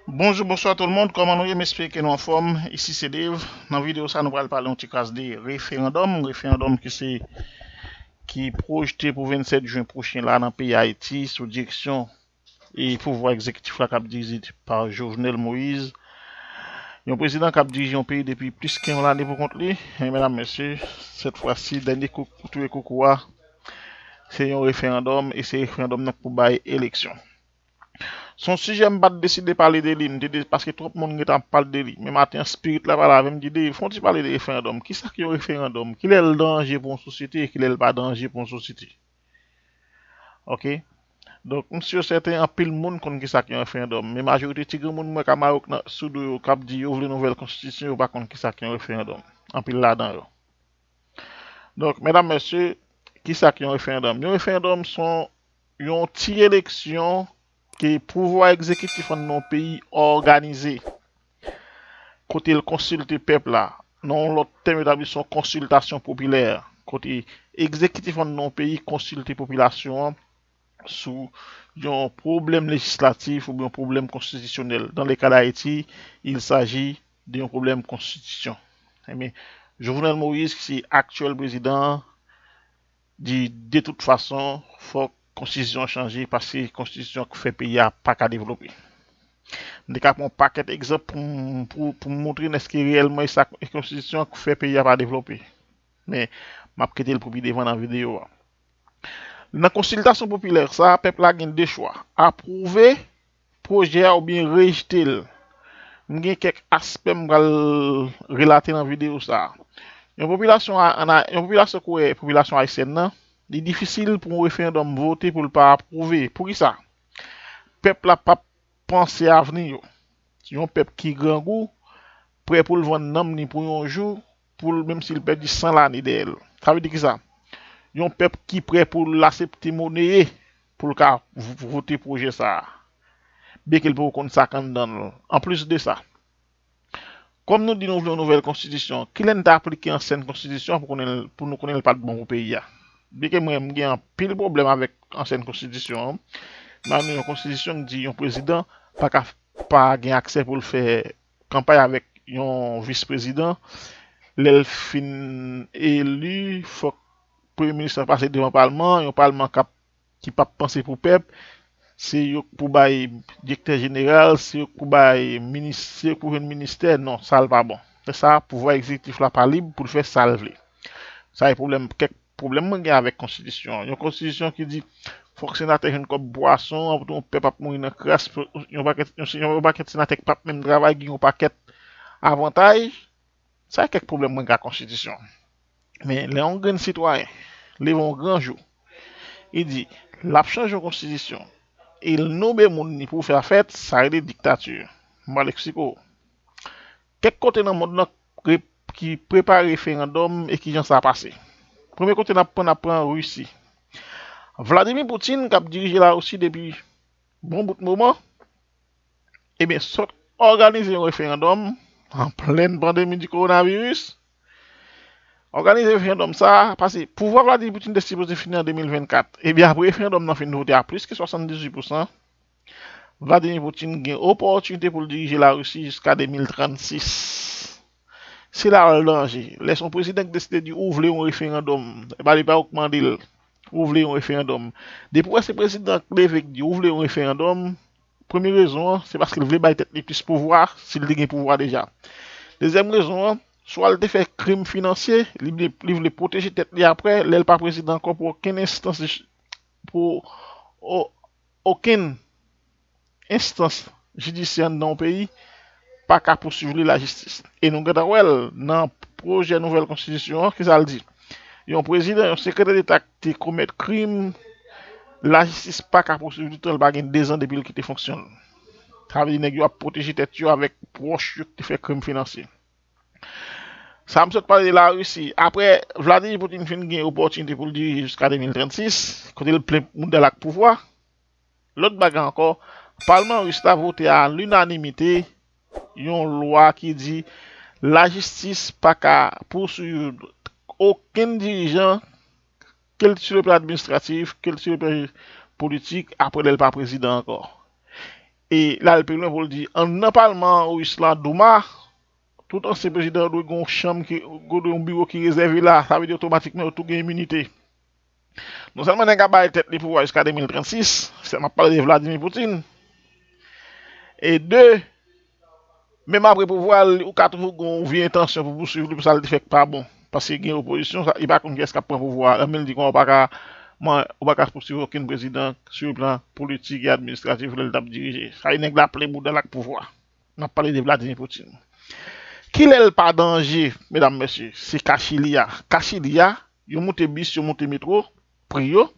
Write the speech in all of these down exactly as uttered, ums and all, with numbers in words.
Bonjou, bonswa tout moun, kòman nou ye? M espere ke nou anfòm. Isi se Dave. Nan videyo sa, nou pral pale yon ti kras de referandòm. Referandòm ki se, ki pwojte pou vennsèt jen pwochen la nan peyi Ayiti sou direksyon e pouvwa egzekitif la k ap dirije pa Jovenel Moïse. Yon prezidan k ap dirije yon peyi depi plis ke yon lane pou kont li. E medam, mesye, sèt fwa si, dènye kou pou touye koukou a, se yon referandòm, e se referandòm nan k pou bay eleksyon. Se yon sijè m pa t deside pale de li, m te de, paske twòp moun gentan ap pale de li. Men maten an, spirit la pale avè m, di, Dave, fè yon ti pale de referandòm. Kisa k yon referandòm? Kilè l danje pou yon sosyete e kilè l pa danje pou yon sosyete? Ok? Donk, m si e sèten, anpil moun konn kisa k yon referandòm. Men majorite ti granmoun m wè Kamarok nan, sou do yo k ap di yo vle nouvèl konstitisyon, yo pa konn kisa k yon referandòm. Anpil ladan yo. Donk, medam, mesye, kisa k yon referandòm? Yon referandòm se yon, yon ti eleksyon ke pouvwa egzekitif an nan yon peyi òganize, kote l konsilte pèp la. Nan yon lòt tèm, yo ta di se yon konsiltasyon popilè, kote egzekitif an nan yon peyi konsilte popilasyon an sou yon pwoblèm lejislatif oubyen yon pwoblèm konstitisyonèl. Dans le cas d'Haïti, il s'agit de yon pwoblèm konstitisyon. Ebyen, Jovenel Moïse, ki se aktyèl prezidan an, di, de tout fason, fòk konstitisyon an chanje, paske konstitisyon k fè peyi a pa ka devlope. M te ka pran yon pakèt egzanp pou m, pou, pou m montre n èske reyèlman e sa, e konstitisyon k fè peyi a pa devlope. Men, m ap kite l pou pi devan nan videyo a. Nan konsiltasyon popilè sa a, pèp la gen de chwa, apwouve pwojè a oubyen rejte l. M gen kèk aspè m pral relate nan videyo sa a. Yon popilasyon a, ann a, yon popilasyon k wè popilasyon ayisyèn nan, li difisil pou yon referandòm vote pou l pa apwouve. Poukisa? Pèp la p ap panse avni yo. Yon pèp ki grangou, prè pou l vann nanm li pou yon jou, pou l, menm si l pèdi san lane dèyè l. Sa vle di kisa? Yon pèp ki prè pou l aksepte moneye pou l ka v-, vote pwojè sa a. Byenke l poko konn sa k anndan l. Anplis de sa, kòm nou di nou vle yon nouvèl konstitisyon, kilè n ta aplike ansyen konstitisyon an pou konnen l, pou nou konnen l pa t bon pou peyi a? Byenke mwen, m gen anpil pwoblèm avèk ansyen konstitisyon an. M ap di yon konstitisyon ki di yon prezidan pa ka pa gen aksè pou l fè kanpay avèk yon vis prezidan. Lè l fin eli, fòk premye minis lan pase devan palman, yon palman k ap, ki p ap panse pou pèp. Se yo k pou bay direktè jeneral, se yo k pou bay minis, se yo k pou jwenn ministè. Non, sa l pa bon. Lè sa a, pouvwa egzekitif la pa lib pou l fè sa l vle. Sa e pwoblèm, kèk pwoblèm mwen gen avèk konstitisyon an. Yon konstitisyon ki di fòk senatè jwenn kòb bwason, yon pèp ap mouri nan kras, yon pakèt, yon pakèt senatè ki p ap menm travay gen yon pakèt avantaj. Sa e kèk pwoblèm mwen gen ak konstitisyon an. Men lè yon grenn sitwayen leve yon gran jou, li di l ap chanje yon konstitisyon e l nonbe moun li pou fè fèt, sa rele diktati. M pral eksplike w. Kèk kote nan mond lan ki prepare referandòm e kijan sa pase. Premye kote n ap pran, n ap pran Risi. Vladimir Putin, k ap dirije Larisi depi bon bout moman, ebyen, sot òganize yon referandòm an plen pandemi di kowonaviris. Òganize referandòm sa a, paske pouvwa Vladimir Putin te sipoze fini an de mil vennkat. Ebyen, apre referandòm nan fin vote a plis ke swasanndizuit pousan, Vladimir Putin gen opòtinite pou l dirije Larisi jiska de mil trannsis. Se la l danje. Lè se yon prezidan ki deside di ou vle yon referandòm, e pa li pa ou k mande l, ou vle yon referandòm. Depi w wè se prezidan k leve k di ou vle yon referandòm, premye rezon an, se paske l vle bay tèt li plis pouvwa, si l te gen pouvwa deja. Dezyèm rezon an, swa l te fè krim finansye, li vle, li vle pwoteje tèt li apre, lè l pa prezidan ankò pou okenn enstans, pou o-, okenn enstans jidisyè anndan yon peyi pa ka pouswiv li lajistis. E nou gentan wè l nan pwojè nouvèl konstitisyon an, kisa l di? Yon prezidan, yon sekretè deta ki te komèt krim, lajistis pa ka pouswiv li tan l pa gen dezan depi l kite fonksyon l. Sa vle di nèg yo ap pwoteje tèt yo avèk pwòch yo ki te fè krim finansye. Sa m sot pale de Larisi. Apre Vladimir Putin fin gen opòtinite pou l dirije jiska de mil trannsis, kote l plen mouda l ak pouvwa, lòt bagay ankò, palman ris la vote a linanimite yon lwa ki di lajistis pa ka pouswiv okenn dirijan, ke l sou le plan administratif, ke l sou le plan politik, apre lè l pa prezidan ankò. E l al pi lwen pou l di, anndan palman ris la, Douma, tout ansyen prezidan yo dwe gen yon chanm, ki, dwe gen yon biwo ki rezève la. Sa vle di otomatikman yo tou gen iminite. Non sèlman nèg la bay tèt li pouvwa jiska de mil trannsis, se m ap pale de Vladimir Putin. E de, menm apre pouvwa l, ou ka toujou gen yon vye entansyon pou pouswiv li pou sa l te fè k pa bon. Paske gen opozisyon, sa, li pa konn kiyès k ap pran pouvwa a. Lanmen l di kòman ou pa ka, man, ou pa ka pouswiv okenn prezidan sou le plan politik e administratif lè l t ap dirije. Sa vle nèg la plen bouda l ak pouvwa. N ap pale de Vladimir Putin. Kilè l pa danje, medam, mesye? Se Kachili a. Kachili a, yo moute bis, yo moute metro, pri yo,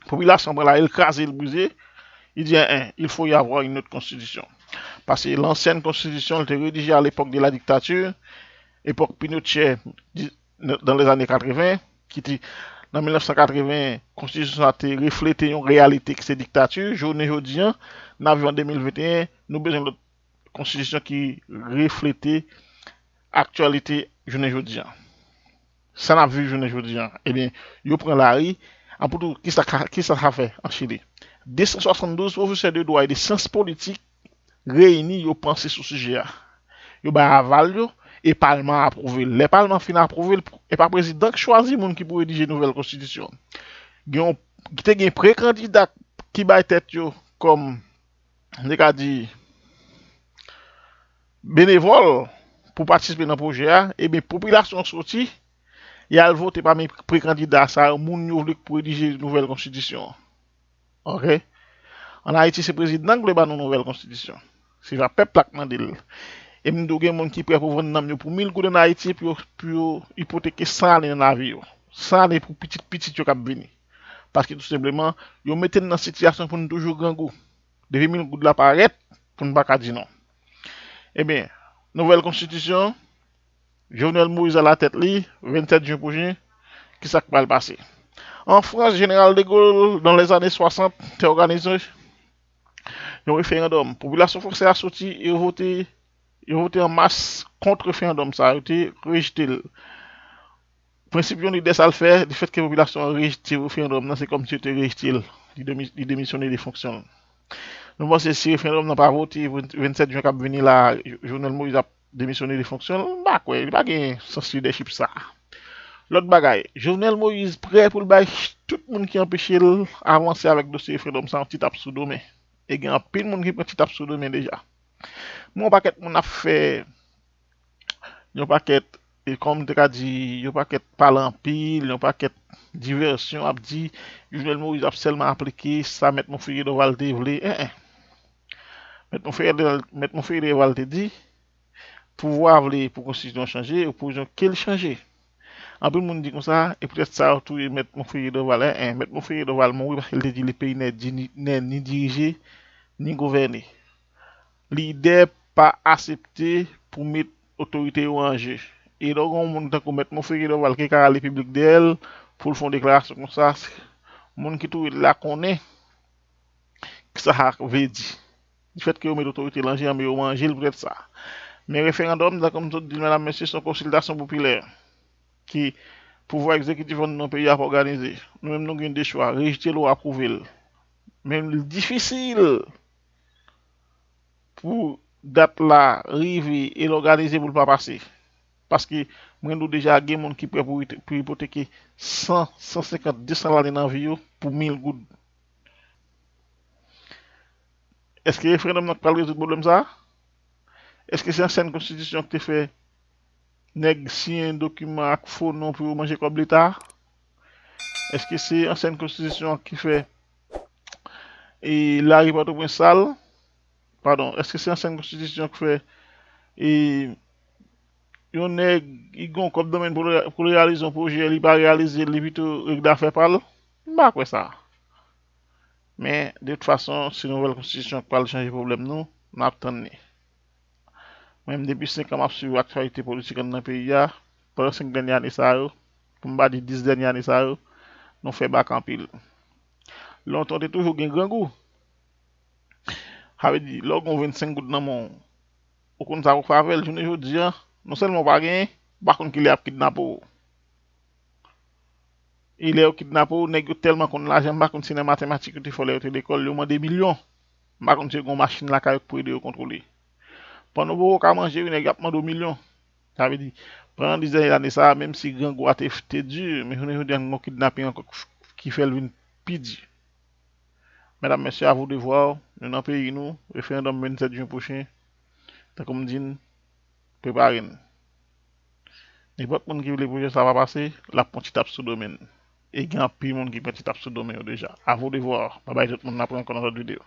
popilasyon pran lari, l kraze, l brize, li di, en, en, il faut y avoir une autre constitution. Paske lansyen konstitisyon, l te redije à l'époque de la dictature, epòk Pinochet, di, nan, dans les années quatre-vingts, ki te, nan mil nèf san katreven, konstitisyon sa te reflete yon reyalite ki se diktati. Jounen jodi an, n ap viv an de mil venteyen, nou bezwen lòt konstitisyon ki reflete aktyalite jounen jodi an. Sa n ap viv jounen jodi an. Ebyen, yo pran lari. Apre tou, kisa ka, kisa sa fè an Chili? De san swasanndouz pwofesè de dwa e de syans politik reyini, yo panse sou sijè a. Yo bay aval yo, e palman an apwouve l. Lè palman an fin apwouve l, e pa prezidan k chwazi moun ki pou redije nouvèl konstitisyon an. Gen yon, te gen pre-kandida ki bay tèt yo kòm, m te ka di, benevòl pou patisipe nan pwojè a, ebyen, popilasyon an soti, y al vote pami pre-kandida sa yo, moun yo vle k pou redije nouvèl konstitisyon an. Oke? Ann Ayiti, se prezidan k vle ba nou nouvèl konstitisyon. Se pa pèp la k mande l. E m di w, gen moun ki prè pou vann nanm yo pou mil goud ann Ayiti pou yo, pou yo ipoteke san ane nan lavi yo. San ane pou pitit pitit yo k ap vini. Paske tou senpleman, yo mete n nan sitiyasyon pou n toujou grangou. Depi mil goud la parèt, pou n pa ka di non. Ebyen, nouvèl konstitisyon, Jovenel Moïse alatèt li, vennsèt jen pwochen, kisa k pral pase? An Frans, Jeneral de Gaulle, dans les années soixante, te òganize yon referandòm. Popilasyon fransè a soti, yo vote, yo vote an mas kont referandòm sa a, yo te rejte l. Prensip yon lidè sa l fè, lefètke popilasyon an rejte referandòm nan, se kòmsi yo te rejte l. Li demi-, li demisyone de fonksyon l. Nou panse si referandòm nan pa vote, vennsèt jen k ap vini la, Jovenel Moïse ap demisyone de fonksyon l, m pa kwè, li pa gen sans lidèchip sa. Lòt bagay, Jovenel Moïse prè pou l bay ch-, tout moun ki anpeche l avanse avèk dosye referandòm sa yon ti tap sou do men. E gen anpil moun ki pran ti tap sou do men deja. Men yon pakèt moun ap fè yon pakèt, e kòm m te ka di, yon pakèt pale anpil, yon pakèt divèsyon, ap di Jovenel Moïse ap sèlman aplike sa Mèt Monferrier Dorval te vle. En, en. Mèt Monferrier, Mèt Monferrier Dorval te di, pouvwa vle pou konstitisyon an chanje, opozisyon ke l chanje. Anpil moun di konsa, e poutèt sa yo touye Mèt Monferrier Dorval. En, en, Mèt Monferrier Dorval mouri paske l te di le peyi n'est di-, n'est ni dirije, ni gouvène. Lidè pa aksepte pou met otorite yo an je. E lè w gen yon moun tankou Mèt Monferrier Dorval ki ka rale piblik dèyè l pou l fè yon deklarasyon konsa, moun ki touye l la konnen kisa sa vle di. Difèt ke yo met otorite l an je, anben yo manje l poutèt sa. Men referandòm, jan kòm m sot di l, medam, mesye, se yon konsiltasyon popilè ke pouvwa egzekitif an nan peyi a ap òganize. Nou menm nou gen de chwa, rejte l ou apwouve l. Men l difisil pou dat la rive e l òganize pou l pa pase. Paske mwen di w deja gen moun ki prè pou, pou ipoteke san, san senkant, de san lane nan vi yo pou mil goud. Èske referandòm nan k pral rezoud pwoblèm sa a? Èske se ansyen konstitisyon ki te fè nèg siyen dokiman ak fo non pou yo manje kòb leta? Èske se ansyen konstitisyon ki fè e lari Pòtoprens sal? Padon, èske se ansyen konstitisyon ki fè e yon nèg li gen yon kòb nan men l pou l, pou l reyalize yon pwojè, li pa reyalize l, li pito regle afè pa l? M pa kwè sa. Men, de tout fason, se nouvèl konstitisyon k pral chanje pwoblèm nou, n ap tann li. Mwen menm, depi senk an, m ap swiv aktyalite politik anndan peyi a. Pandan senk dènye ane sa yo, pou m pa di dis dènye ane sa yo, nou fè bak anpil. Lontan, te toujou gen grangou. Sa vle di, lè w gen yon vennsenk goud nan men w, ou konn sa pou w fè avè l. Jounen jodi a, non sèlman w pa genyen, ou pa konn kilè y ap kidnape w. E lè yo kidnape w, nèg yo tèlman konn lajan, m pa konn si nan matematik yo te fò lè yo te lekòl, yo mande milyon. M pa konn si yo gen yon machin lakay yo k pou ede yo kontwole. Pandan w poko ka manje, wi, nèg y ap mande w milyon. Sa vle di, pandan dis dènye lane sa a, menm si grangou a te, te di, men jounen jodi a, nou gen yon kidnaping ankò k-, ki fè l vin pi di. Medam, mesye, à vos devoirs, nou nan peyi nou, referandòm vennsèt jen pwochen, tankou m di n, prepare n. Nenpòt moun ki vle pwojè sa pa pase, l ap pran ti tap sou do men n. E gen anpil moun ki pran ti tap sou do men yo deja. À vos devoirs, mwen bay tout moun la pou yon kòmantè videyo.